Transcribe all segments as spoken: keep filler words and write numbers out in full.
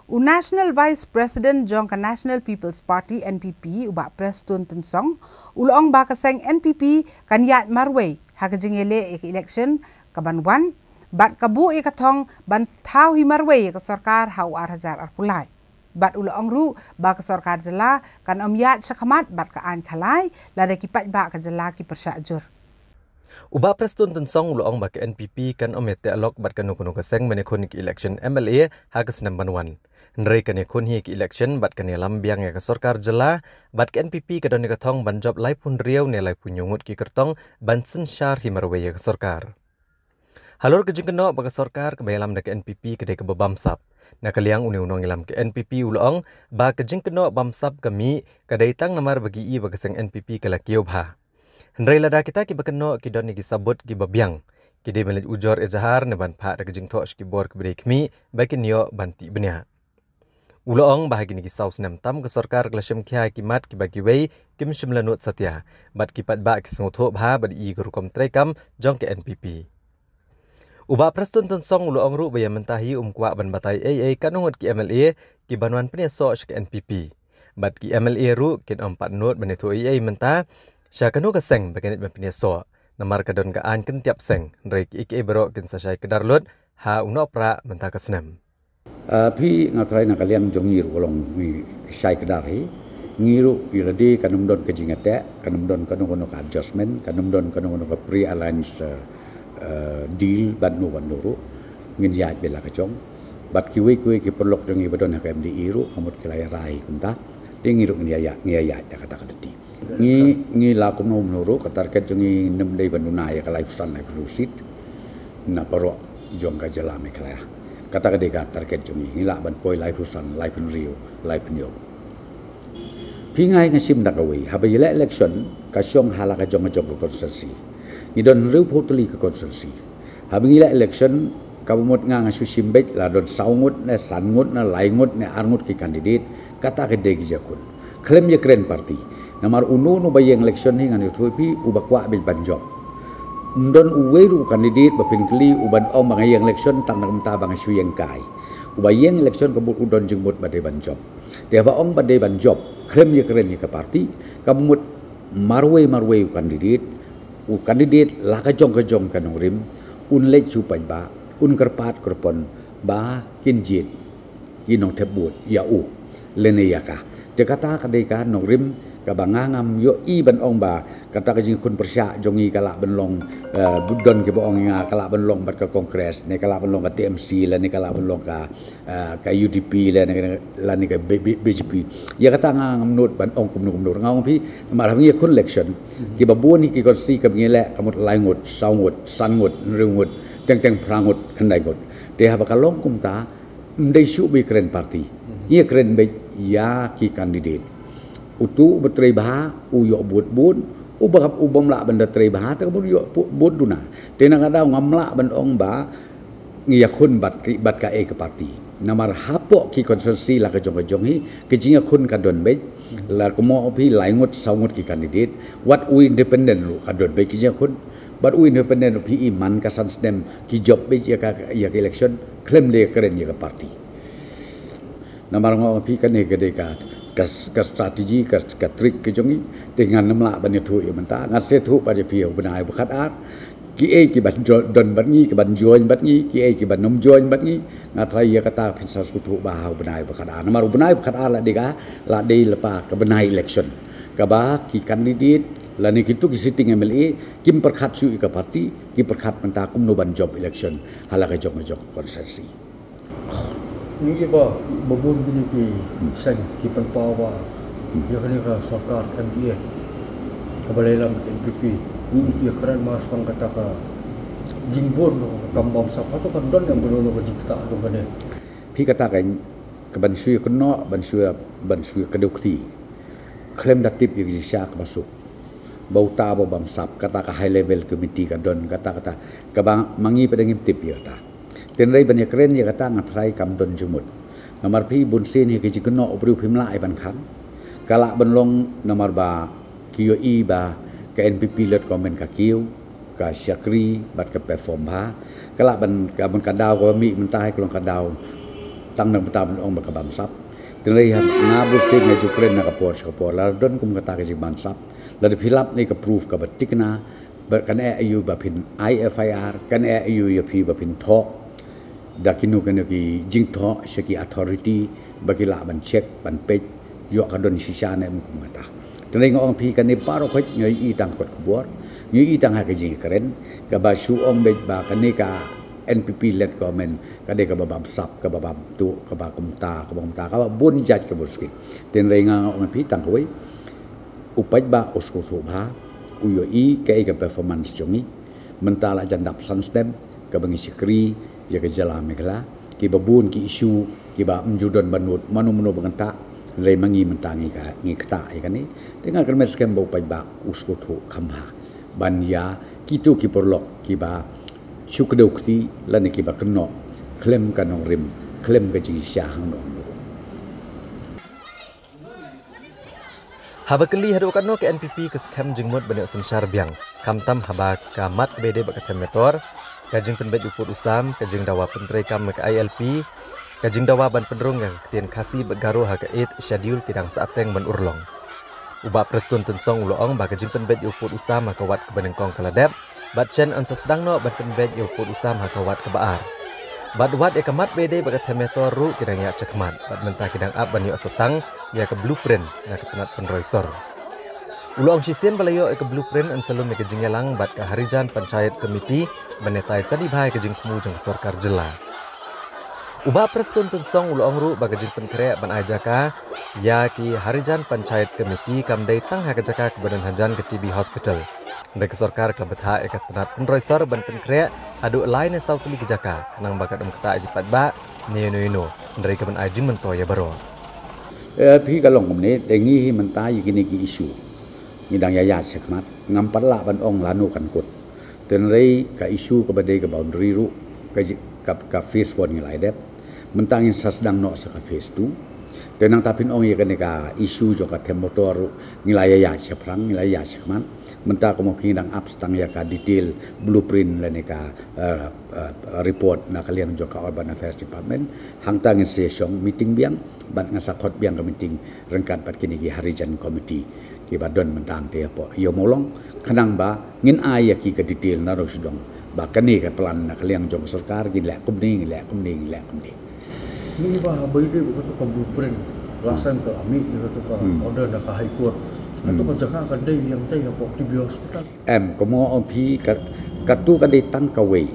U National Vice President jong ka National People's Party, N P P, u Bah Prestone Tynsong, u la ong ba ka seng N P P kan ïaid marwei ha ka jingïaleh ïa ka election ka ban wan, bad ka buh ïa ka thong ban thaw hi marwei ïa ka sorkar ha u ar hajar arphew lai. Bad u la ong ruh ba ka sorkar jylla kan ym ïaid shakhmat bad ka aiñ khalai, lada ki paidbah ka jylla ki pyrshah jur. U Bah Prestone Tynsong u la ong ba ka N P P kan ym ïateh lok bad kano kano ka seng ban ïakhun ïa ka election M L A ha ka snem ban wan. Hynrei kan ïakhun hi ïa ka election bad kan ïalam biang ïa ka sorkar jylla, bad ka N P P ka don ïa ka thong ban jop laiphew hynriew ne laiphew hynñiew ngut ki kyrtong ban synshar hi marwei ïa ka sorkar. Halor ka jingkynnoh ba ka sorkar kaba ïalam da ka N P P ka dei kaba bamsap, na ka liang une u nongïalam ka N P P u la ong ba ka jingkynnoh bamsap ka mih ka dei tang namar ba ki i ba ka seng N P P ka la kiew bha. Hynrei lada kita kiba kynnoh ki don ïa ki sabut kiba biang, ki dei ban leit ujor ejahar ne ban phah da ka jingthoh sha ki bor kiba dei khmih ba kin ïoh ban tih bniah. U la ong ba ha kine ki saw snem tam ka sorkar ka la shim khia ïa ki mat kiba kiwei kim shym la nud satia, bad ki paidbah ki sngewthuh bha bad i ka rukom treikam jong ka N P P. U Bah Prestone Tynsong u la ong ruh ba ïa mynta hi um kwah ban batai ei ei katno ngut ki M L A ki ban wan pynïasoh sha ka N P P. Bad ki M L A ruh kin ym pat nud ban ïathuh ei ei mynta sha kano ka seng ba kin leit ban pynïasoh, namar ka don ka aiñ kyntiap seng, hynrei kiei kiei baroh kin sa shai kdar lut ha u Nohprah mynta ka snem. Ah, phi, nga tharai na ka liang jong ngi ruh ka long ngi shai kdar hi. Ngi ruh ïa lade kan ym don ka jingïateh, kan ym don kano kano ka adjustment, kan ym don kano kano ka pre-alliance, eh, eh, deal bad no bad no ruh. Ngin ïaid beit la ka jong. Bad kiwei kiwei ki paralok jong ngi ba don ha ka M D A ruh, ka mut ki la ïa rai kumta. Te ngi ruh ngin ïa ïaid, ngin ïa ïaid da kata ka lynti. Ngi, ngi la kumno kumno ruh, ka target jong ngi ngim dei ban duna ïa ka laiphew san laiphew hynriew seat na baroh jong ka jylla Meghalaya. Kata ka dei ka target jong ngi, ngi lah ban poi laiphew san, laiphew hynriew, laiphew hynñiew. Phi, nga ai nga shim da kawei, haba ïaleh election ka shong ha la ka jong ka jong ka constituency. Ngi don hynriewphew tylli ka constituency. Haba ngi leh election, kaba mut nga nga shu shim beit, la don saw ngut ne san ngut ne lai ngut ne ar ngut ki candidate, kata ka dei ki jingïakhun. Khlem ïakren party. Namar uno uno ba ïeng election hi, ngan ïathuh ïa phi, uba kwah beit ban jop. Ym don uwei ruh u candidate ba phin kylli u ban ong ba nga ïeng election tang na ka bynta ba nga shu ïeng kai. Uba ïeng election ka mut u don jingmut ba dei ban jop. Te haba ong ba dei ban jop, khlem ïakren ïa ka party, ka mut marwei marwei u candidate, u candidate la ka jong ka jong ka nongrim, un leit sha u paidbah, un kyrpad kyrpon ba kin jied ki nongthep vote ïa u lane ïa ka. Te kata ka dei ka nongrim kaba nga ngam ïohi ban ong ba kata ka jingkhun pyrshah jong ngi ka lah ban long, eh, don kiba ong ïa nga ka lah ban long bad ka Congress ne ka lah ban long ka T M C lane ka lah ban long ka, eh, ka U D P lane, lane ka B-, B-, B J P. Ïa kata nga ngam nud ban ong kumno kumno. Nga ong phi, namar haba ngi ïakhun election, kiba bun hi ki constituency kaba ngi leh ka mut lai ngut, saw ngut, san ngut, hynriew ngut, teng teng phra ngut, khyndai ngut. Te haba ka long kumta, ym dei shuh ba ïakren party. Ïakren beit ïa ki candidate. Uto uba trei bha, u ïoh vote bun, uba, u bym lah ban da trei bha, te ka mut u ïoh pu-, vote duna. Te na ka daw ngam lah ban ong ba ngi ïakhun bad ki, bad kaei ka party. Namar hapoh ki constituency la ka jong ka jong hi, ka jingïakhun ka don beit, la kumno phi lai ngut, saw ngut ki candidate, wat u independent ruh ka don beit ka jingïakhun. Bad u independent ruh phi i man ka san snem ki jop beit ïa ka, ïa ka election, khlem da ïakren ïa ka party. Namar nga ong phi kane ka dei ka, ka, ka strategy, ka, ka trick ka jong ngi. Te ngan ym lah ban ïathuh ïa mynta, ngan sa ïathuh bad ïa phi ha u bnai ba khatar. Kiei ki ban jo-, don bad ngi, ki ban join bad ngi, kiei ki ban ym join bad ngi. Nga tharai ïa kata phin sa sngewthuh bha ha u bnai ba khatar. Namar u bnai ba khatar la dei ka, la dei lypa ka bnai election. Kaba ki candidate lane kito ki sitting M L A kim pyrkhat shuh ïa ka party, ki pyrkhat mynta kumno ban jop election ha la ka jong ka jong ka constituency. Ngi ïohi ba, ba bun kine ki seng ki pynpaw ba ïa kane ka sorkar M D A kaba la ïalam ka N P P, ngi ïohi ïakren ma shaphang kata ka jingbun, ka kam bamsap, hato kan don em kano kano ka jingktah jong kane? Phi, kata ka, ka ban shu ïakynnoh, ban shu, ban shu ïakdew kti. Khlem da tip ïa ka jingshisha kaba suk. Ba uta ba bamsap, kata ka high level committee ka don, kata, kata. Kaba ma ngi pat ngim tip ïa kata. Hynrei ban ïakren ïa kata nga tharai kam don jingmut. Namar phi, bunsien hi ka jingkynnoh u briew phim lah ïa ban khang. Ka lah ban long namar ba ki ïohi ba ka N P P led government ka kiew, ka shakri bad ka perform bha. Ka lah ban, ka ban ka daw kaba mih mynta hi ka long ka daw Tang nang bata ban ong ba ka bamsap. Tynrai ha nga bun sien nga ju kren na ka por sha ka por, la don kum kata ka jingbansap, la da phi lap ne ka proof kaba tikna, ba kan eh aïu ba phin ai F I R, kan eh aïu ïa phi ba phin thoh da kino kino ki jingthoh sha ki authority ba ki lah ban check, ban peit ïoh ka don shisha ne em kum kata. Tynrai nga ong phi kane baroh khoit ngi ïohi tang kot khubor, ngi ïohi tang ha ka jingkren, kaba shu ong beit ba kane ka N P P led government ka dei kaba bamsap, kaba bamtuh, kaba kumta, kaba kumta, kaba bun jait, kaba bun skim. Tynrai nga ong phi tang kawei, u paidbah u sngewthuh bha, u ïohi kaei ka performance jong ngi. Mynta la jan dap san snem kaba ngi shakri ïa ka jylla Meghalaya, kiba bun ki issue kiba ym ju don ba nud mano mano ba kan ktah, tynrai ma ngi mynta ngi ka, ngi ktah ïa kane. Te nga kyrmen skhem ba u paidbah u sngewthuh kham bha ban ïa kito ki paralok kiba shu kdew kti lane kiba kynnoh khlem ka nongrim, khlem ka jingshisha hangno hangno. Haba kylli haduh katno ka N P P ka skhem jingmut ban ïoh synshar biang, khamtam haba ka mat kaba ïadei bad ka Them Metor, ka jingpynbeit u pud u sam, ka jingdawa pyntreikam ïa ka I L P, ka jingdawa ban pynrung ïa ka ktien Khasi bad Garo ha ka Eighth Schedule ki dang sahteng ban urlong. U Bah Prestone Tynsong u la ong ba ka jingpynbeit ïa u pud u sam ha ka wad kaba nyngkong ka la dep, bad shen yn sa sdang noh ban pynbeit ïa u pud u sam ha ka wad kaba ar. Bad wat ïa ka mat ba ïadei bad ka Them Metor ruh ki dang ïaid shakhmat, bad mynta ki dang ap ban ïoh satang ïa ka blueprint na ka tnat pynroi sor. U la ong shisien ba la ïoh ïa ka blueprint yn sa lum ïa ka jingïalang bad ka Harijan Panchayat Committee ban ïatai sadi bha ïa ka jingthmu jong ka sorkar jylla. U Bah Prestone Tynsong u la ong ruh ba ka jingpynkhreh ban ai jaka ïa ki Harijan Panchayat Committee kam dei tang ha ka jaka kaba don hajan ka T B Hospital. Hynrei ka sorkar ka la bthah ïa ka tnat pynroi sor ban pynkhreh haduh lai ne saw tylli ki jaka, khnang ba kan ym ktah ïa ki paidbah ne ïano ïano, hynrei ka ban ai jingmyntoi ïa baroh. Eh, phi, ka long kumne, te ngi hi mynta ïa kine ki issue ngi dang ïa ïaid shakhmat, ngam pat lah ban ong lano kan kut. Tynrai ka issue kaba dei ka boundary ruh, ka ji-, ka, ka phase one ngi la ïa dep. Mynta ngin sa sdang noh sa ka phase two. Te nangta phin ong ïa kane ka issue jong ka Them Metor ruh ngi la ïa ïaid shaphrang, ngi la ïa ïaid shakhmat. Mynta kumno ki dang ap sa tang ïa ka detail blueprint lane ka, eh, eh, report na ka liang jong ka Urban Affairs Department. Hangta ngin sa shong meeting biang bad ngan sa khot biang ka meeting ryngkat bad kine ki Harijan Committee kiba don mynta hangta hapoh Ïew Mawlong, khnang ba ngin ai ïa ki ka detail naduh sha u dong ba kane ka plan na ka liang jong ka sorkar ngin leh kumne, ngin leh kumne, ngin leh kumne. Ngi ba ha bai dei ba kato ka blueprint, last time ka ami ïa kato ka Hmm. order na ka High Court. Kato ka Hmm. jaka ka dei ïa ngtai hapoh T B Hospital. Em, kumno ong phi, ka, kato ka dei tang kawei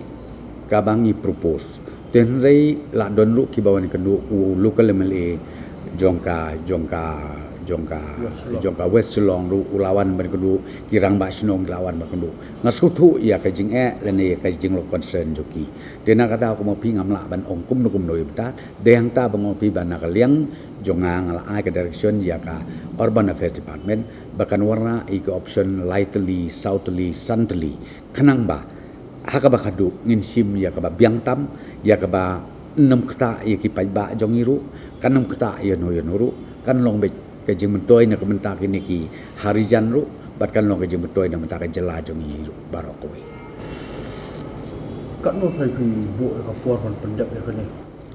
kaba ngi propose. Te hynrei la don ruh kiba wan kynduh, u local M L A jong ka, jong ka, jong ka, West Shillong. Jong ka West Shillong ruh u la wan ban kynduh, ki rangbah shnong ki la wan ban kynduh. Nga sngewthuh ïa ka jingeh lane ïa ka jinglong concern jong ki. Te na ka daw kumno phi ngam lah ban ong kumno kumno ïa bynta. Dei hangta ba nga ong phi ba na ka liang jong nga nga la ai ka direction ïa ka Urban Affairs Department ba kan wanrah ïa ka option lai tylli, saw tylli, san tylli. Khnang ba ha kaba khadduh ngin shim ïa kaba biang tam, ïa kaba ym ktah ïa ki paidbah jong ngi ruh, kan ym ktah ïano ïano ruh, kan long beit ka jingmyntoi na ka bynta kine ki Harijan ruh, bad kan long ka jingmyntoi na ka bynta ka jylla jong ngi ruh baroh kawei. Katno tharai phi buh ïa ka por ban pyndep ïa kane?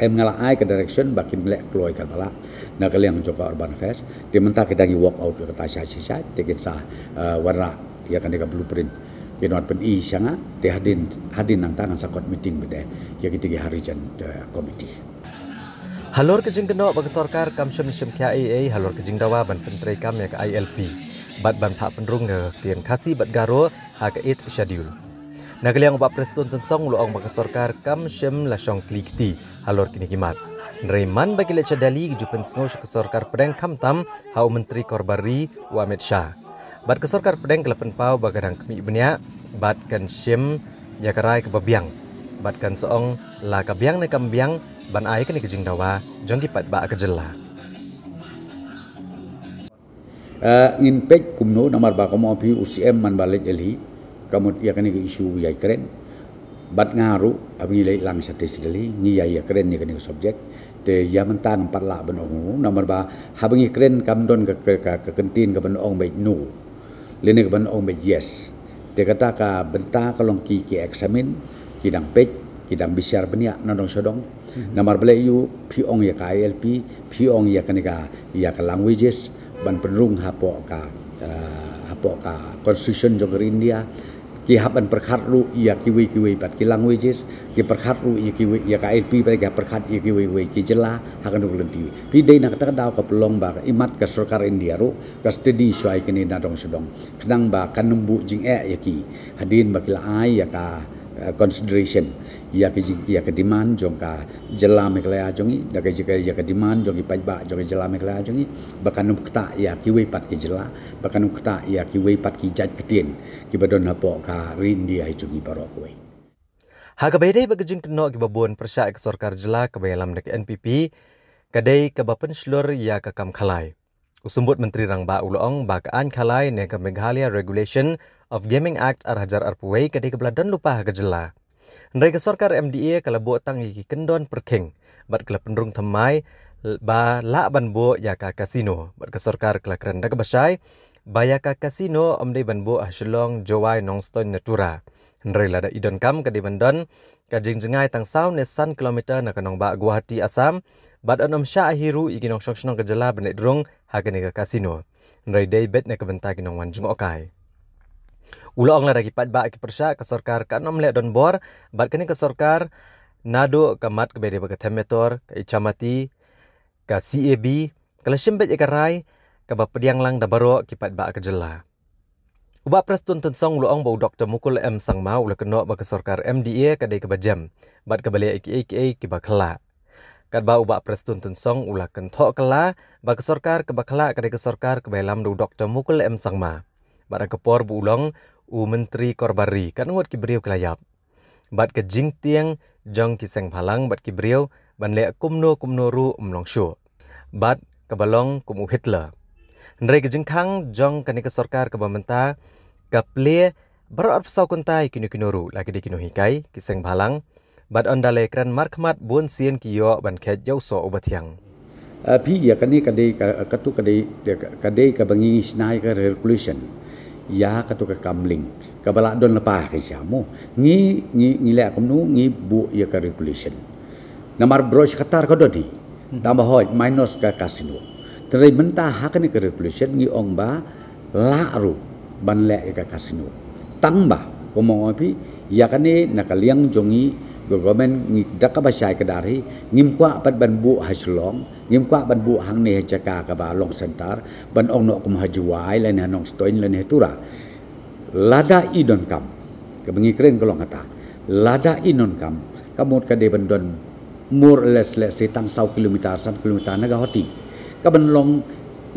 Em, nga la ai ka direction ba kin leh kloi katba lah na ka liang jong ka Urban Affairs. Te mynta ki dang ïa work out ïa kata shai shai shai, te kin sa, eh, wanrah ïa kane ka blueprint. Kin wan pyni sha nga, te hadien, hadien nangta ngan sa khot meeting bad ïa kita ki Harijan, eh, Committee. Halor ka jingkynnoh ba ka sorkar kam shym shim khia ei ei halor ka jingdawa ban pyntreikam ïa ka I L P bad ban phah pynrung ïa ka ktien Khasi bad Garo ha ka Eighth Schedule. Na ka liang u Bah Prestone Tynsong u la ong ba ka sorkar kam shym la shong kli kti halor kine ki mat. Hynrei man ba ki leit sha Delhi ki ju pynsngew sha ka sorkar pdeng khamtam ha u Myntri Korbar Ri u Amit Shah. Bad ka sorkar pdeng ka la pynpaw ba ka dang khmih bniah bad kan shim ïa ka rai kaba biang. Bad kan sa ong la ka biang ne kam biang ban ai kane ka jingdawa jong ki paidbah ka jylla. Eh, ngin peit kumno, namar ba kumno phi u C M man ba leit Delhi, ka mut ïa kane ka issue u ïai kren. Bad nga ruh, haba ngi leit lang shatei sha Delhi, ngi ïai ïakren ïa kane ka subject. Te ïa mynta ngam pat lah ban ong, namar ba haba ngi kren kam don ka, ka, ka, ka kyntien kaban ong beit no, lane kaban ong beit yes. Te kata ka bynta ka long ki, ki examine, ki dang peit, Ki dang bishar bniah na dong sha dong. Namar balei ïoh phi ong ïa ka I L P, phi ong ïa kane ka, ïa ka languages, ban pynrung hapoh ka, eh, hapoh ka constitution jong ka ri India. Ki hap ban pyrkhat ruh ïa kiwei kiwei pat ki languages, ki pyrkhat ruh ïa kiwei, ïa ka I L P pat ki hap pyrkhat ïa kiwei kiwei ki jylla, ha kano ka lynti. Phi dei na kata ka daw ka pynlong ba imat ka sorkar India ruh ka steady shuwa ïa kine na dong sha dong. Khnang ba kan ym buh jingeh ïa ki. Hadien ba ki la ai ïa ka, eh, consideration ïa ka jing, ïa ka demand jong ka jylla Meghalaya jong ngi, da ka jing, ïa ka demand jong ki paidbah jong ka jylla Meghalaya jong ngi, ba kan ym ktah ïa kiwei pat ki jylla, ba kan ym ktah ïa kiwei pat ki jait ktien kiba don hapoh ka ri India hi jong ngi baroh kawei. Ha kaba ïadei bad ka jingkynnoh kiba bun pyrshah ïa ka sorkar jylla kaba ïalam da ka N P P, ka dei kaba pynshlur ïa ka kam khalai. U Symbud Myntri Rangbah u la ong ba ka aiñ khalai ne ka Meghalaya Regulation of Gaming Act ar hajar arphew wei ka dei kaba la don lypa ha ka jylla. Hynrei ka sorkar M D A ka la buh tang ïa ki kyndon pyrkhing bad ka la pynrung thymmai ba lah ban buh ïa ka casino, bad ka sorkar ka la kren da kaba shai ba ïa ka casino ym dei ban buh ha Shillong, Jowai, Nongstoiñ ne Tura. Hynrei lada i donkam ka dei ban don ka jingjngai tang saw ne san kilometer na ka nongbah Guwahati, Assam, bad yn ym shah hi ruh ïa ki nongshong shnong ka jylla ban leit rung ha kane ka casino. Hynrei dei beit na ka bynta ki nongwan jngohkai. U la ong lada ki paidbah ki pyrshah, ka sorkar kan ym leh donbor, bad kane ka sorkar naduh ka mat kaba ïadei bad ka Them Metor, ka Ichamati, ka C A B, ka la shim beit ïa ka rai kaba pdiang lang da baroh ki paidbah ka jylla. U Bah Prestone Tynsong u la ong ba u Doktor Mukul M Sangma u la kynnoh ba ka sorkar M D A ka dei kaba jem bad kaba leh ïa kiei kiei kiba khyllah. Katba u Bah Prestone Tynsong u la kynthoh kylla ba ka sorkar kaba khyllah ka dei ka sorkar kaba ïalam da u Doktor Mukul M Sangma. Bad ha ka por ba u long u Myntri Korbar Ri, katno ngut ki briew ki la ïap. Bad ka jingtieng jong ki seng bhalang bad ki briew ban leh kumno kumno ruh ym long shuh. Bad kaba long kum u Hitler. Hynrei ka jingkhang jong kane ka sorkar kaba mynta ka plie baroh arphew saw kynta ïa kino kino ruh, la ki dei ki nonghikai, ki seng bhalang, bad ynda la ïakren markhmat bun sien ki ïoh ban khet ïa u soh uba thiang. Ah, phi, ïa kane ka dei ka, katu ka dei, ka dei kaba ngi shna ïa ka regulation. Ïa katu ka kam link kaba la don lypa ka jia mo. Ngi, ngi, ngi leh kumno, ngi buh ïa ka regulation. Namar baroh shi katta ka don hi. Tang ba hoi, minus ka casino. Te hynrei mynta ha kane ka regulation ngi ong ba lah ruh ban leh ïa ka casino. Tang ba, kumba ong phi, ïa kane na ka liang jong ngi, ka government ngi da kaba shai kdar hi, ngim kwah pat ban buh ha Shillong, ngim kwah ban buh hangne ha jaka kaba long center, ban ong noh kum ha Jowai, lane ha Nongstoiñ, lane ha Tura. Lada i donkam, kaba ngi kren ka long kata. Lada i donkam, ka mut ka dei ban don more or less, let's say, tang saw kilometer, san kilometer na Guwahati. Ka ban long,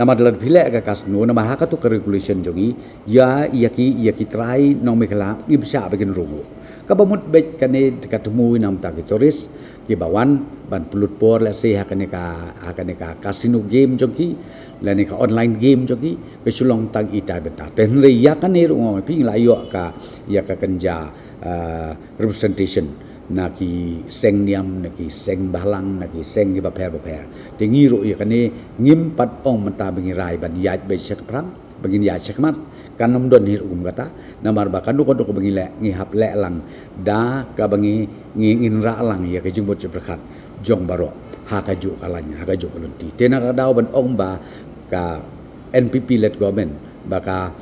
namar lada phi leh ka casino, namar ha katu ka regulation jong ngi, ïa, ïa ki, ïa ki trai nong Meghalaya, ngim shah ba kin rung. Kaba mut beit kane ka thmu na bynta ki tourist, kiba wan ban pynlut por, let's say, ha kane ka, ha kane ka casino game jong ki, lane ka online game jong ki, ka shu long tang itai bynta. Te hynrei ïa kane ruh, nga ong phi, ngi la ïoh ka, ïa ka kynja, ah, representation na ki seng niam, na ki seng bhalang, na ki seng kiba pher bapher. Te ngi ruh ïa kane ngim pat ong mynta ba ngi rai ban ïaid beit sha ka phrang, ba ngin ïaid sha khmat, kan ym don hi ruh kum kata. Namar ba kano kano kaba ngi leh, ngi hap leh lang da kaba ngi, ngi, ngin rah lang ïa ka jingmut jingpyrkhat jong baroh ha kajuh ka lain, ha kajuh ka lynti. Te na ka daw ban ong ba ka N P P led government ba ka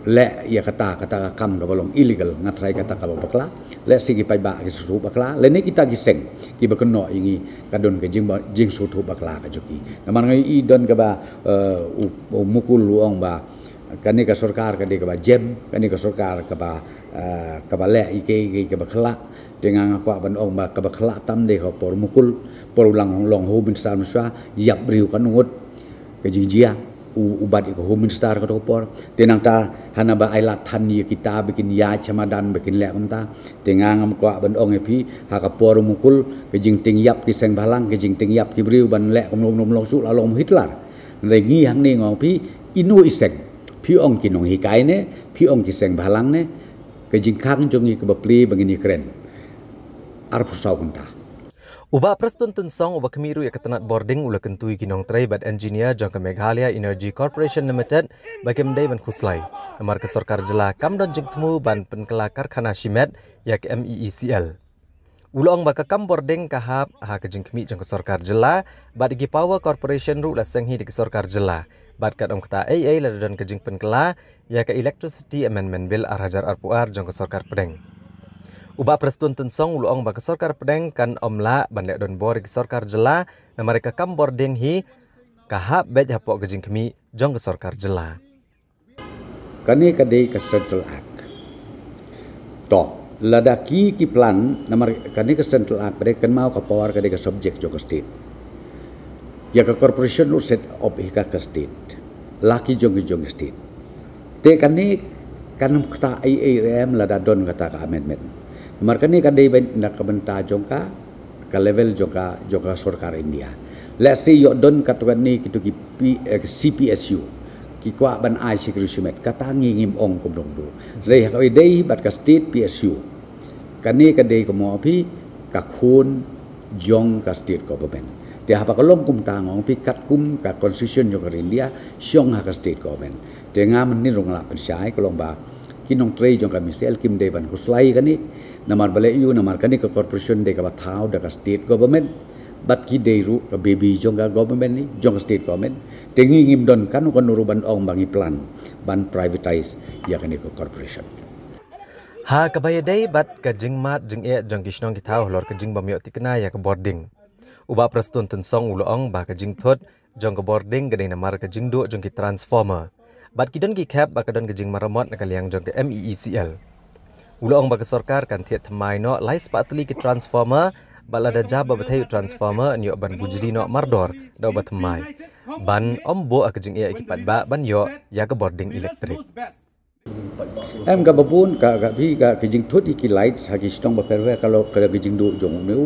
leh ïa kata, kata ka kam kaba long illegal, nga tharai kata kaba bakla. Lehse ki paidbah ki sngewthuh bakla, lane kita ki seng kiba kynnoh ïa ngi, ka don ka jing ba, jingsngewthuh bakla ka jong ki. Namar nga i don kaba, eh, u, u Mukul u ong ba kane ka sorkar ka dei kaba jem, kane ka sorkar kaba, eh, kaba leh ïa kiei kiei kaba khyllah. Te nga, nga kwah ban ong ba kaba khyllah tam dei ha ka por u Mukul, por u la long Home Minister mynshuwa, ïap briew katno ngut. Ka jingjia u, u bat ïa ka Home Minister kato ka por. Te nangta hana ba ai lad than ïa kita ba kin ïaid sha madan ba kin leh kumta. Te nga, ngam kwah ban ong ïa phi, ha ka por u Mukul, ka jingtieng ïap ki seng bhalang, ka jingtieng ïap ki briew ban leh kumno kumno ym long shuh, la long u Hitler. Hynrei ngi hangne nga ong phi, ino i seng, phi ong ki nonghikai ne, phi ong ki seng bhalang ne, ka jingkhang jong ngi kaba plie ba ngin ïakren arphew saw kynta. U Bah Prestone Tynsong uba khmih ruh ïa ka tnat bording u la kyntu ïa ki nongtrei bad engineer jong ka Meghalaya Energy Corporation Limited ba kim dei ban khuslai. Namar ka sorkar jylla kam don jingthmu ban pynkylla karkhana shimet ïa ka M E E C L. U la ong ba ka kam bording ka hap ha ka jingkhmih jong ka sorkar jylla, bad ki Power Corporation ruh la seng hi da ka sorkar jylla, bad kat ym kata ei ei lada don ka jingpynkylla ïa ka Electricity Amendment Bill ar hajar arphew ar jong ka sorkar pdeng. U Bah Prestone Tynsong u la ong ba ka sorkar pdeng kan ym lah ban leh donbor ïa ka sorkar jylla, namar ïa ka kam bording hi ka hap beit hapoh ka jingkhmih jong ka sorkar jylla. Kane ka dei ka Central Act. To, lada ki ki plan, namar kane ka Central Act, pdeng kynmaw ka power ka dei ka subject jong ka state. Ïa ka corporation ruh set up hi ka ka state. La ki jong ki jong ka state. Te kane kan ym kata ei ei em lada don kata ka amendment. Namar kane ka dei ban na ka bynta jong ka ka level jong ka, jong ka sorkar India. Let's say ïoh don katto katne kito ki P, eh, C P S U. Ki kwah ban ai security shimet. Kata ngi ngim ong kumno kumno. Dei ha ka dei bad ka state P S U. Kane ka dei ka mo phi ka khun jong ka state government. Te haba ka long kumta nga ong phi katkum ka constitution jong ka India shong ha ka state government. Te nga mynnin ruh nga lah pynshai ka long ba ki nongtrei jong ka M C L kim dei ban khuslai kane. Namar balei ïoh namar kane ka corporation dei kaba thaw da ka state government. Bad ki dei ruh ka baby jong ka government ni, jong ka state government. Te ngi ngim don kano kano ruh ban ong ba ngi plan ban privatize ïa kane ka corporation. Ha kaba ïadei bad ka jingmad jingeh jong ki shnong ki thaw halor ka jingbym ïoh thikna ïa ka bording. U Bah Prestone Tynsong u la ong ba ka jingthut jong ka bording ka dei namar ka jingduh jong ki transformer. Bad ki don ki khep ba ka don ka jingmaramot na ka liang jong ka M E E C L. U la ong ba ka sorkar kan thied thymmai noh lai spah tylli ki transformer, bad lada jia ba bthei u transformer yn ïoh ban bujli noh mardor da uba thymmai. Ban ym buh ha ka jingeh ïa ki paidbah ban ïoh ïa ka bording electric. Em kaba bun ka, ka phi ka, ka jingthut ïa ki light ha ki shnong bapher bapher ka long ka jingduh jong une u,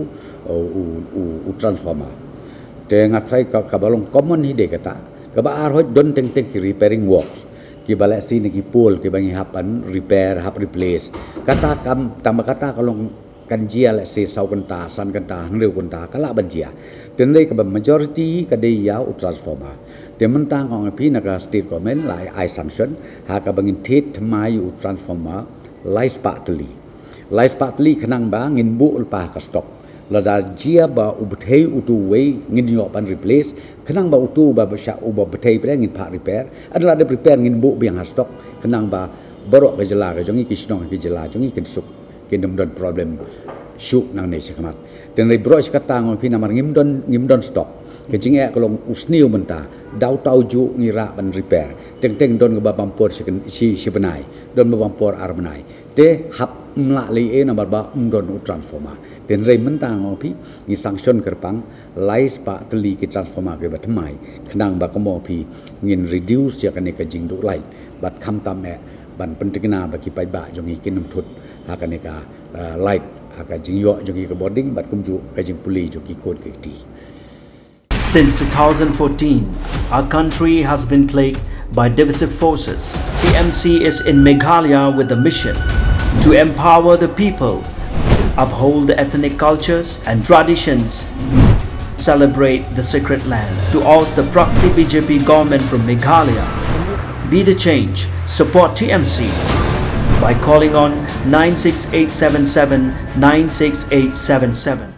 u, u, u transformer. Te nga tharai ka, kaba long common hi dei kata. Kaba ar hoi don teng teng ki repairing works. Kiba lehse na ki pole kiba ngi hap ban repair, hap replace. Kata kam, tang ba kata ka long kan jia lehse saw kynta, san kynta, hynriew kynta, ka lah ban jia. Te hynrei kaba majority ka dei ïa u transformer. Te mynta nga ong ïa phi na ka state government la ai sanction ha kaba ngin thied thymmai u transformer lai spah tylli. Lai spah tylli khnang ba ngin buh lypa ha ka stock. Lada jia ba u bthei utu uwei ngin ïoh ban replace khnang ba utu uba bsha uba bthei pdeng ngin phah repair. Lada dep repair ngin buh biang ha stock khnang ba baroh ka jylla ka jong ngi ki shnong ki jylla jong ngi kin suk. Kin ym don problem shuh nangne shakhmat. Te hynrei baroh shi katta nga ong ïa phi namar ngim don, ngim don stock. Ka jingeh ka long u sniew mynta. Da uta u juh ngi rah ban repair. Teng teng don kaba bam por shi, shi, shi bnai. Don ba bam por ar bnai. Te hap ym lah lei eh namar ba ym don u transformer. Te hynrei mynta nga ong ïa phi ngi sanction kyrpang lai spah tylli ki transformer kiba thymmai. Khnang ba kumno phi ngin reduce ïa kane ka jingduh light. Bad khamtam eh ban pynthikna ba ki paidbah jong ngi kin ym thut ha kane ka, eh, light, ha ka jingïoh jong ki ka bording, bad kumjuh ka jingpule jong ki khun ki kti. Since two thousand fourteen, our country has been plagued by divisive forces. T M C is in Meghalaya with the mission to empower the people, uphold the ethnic cultures and traditions, celebrate the sacred land. To oust the proxy B J P government from Meghalaya, be the change. Support T M C by calling on nine six eight seven seven nine six eight seven seven.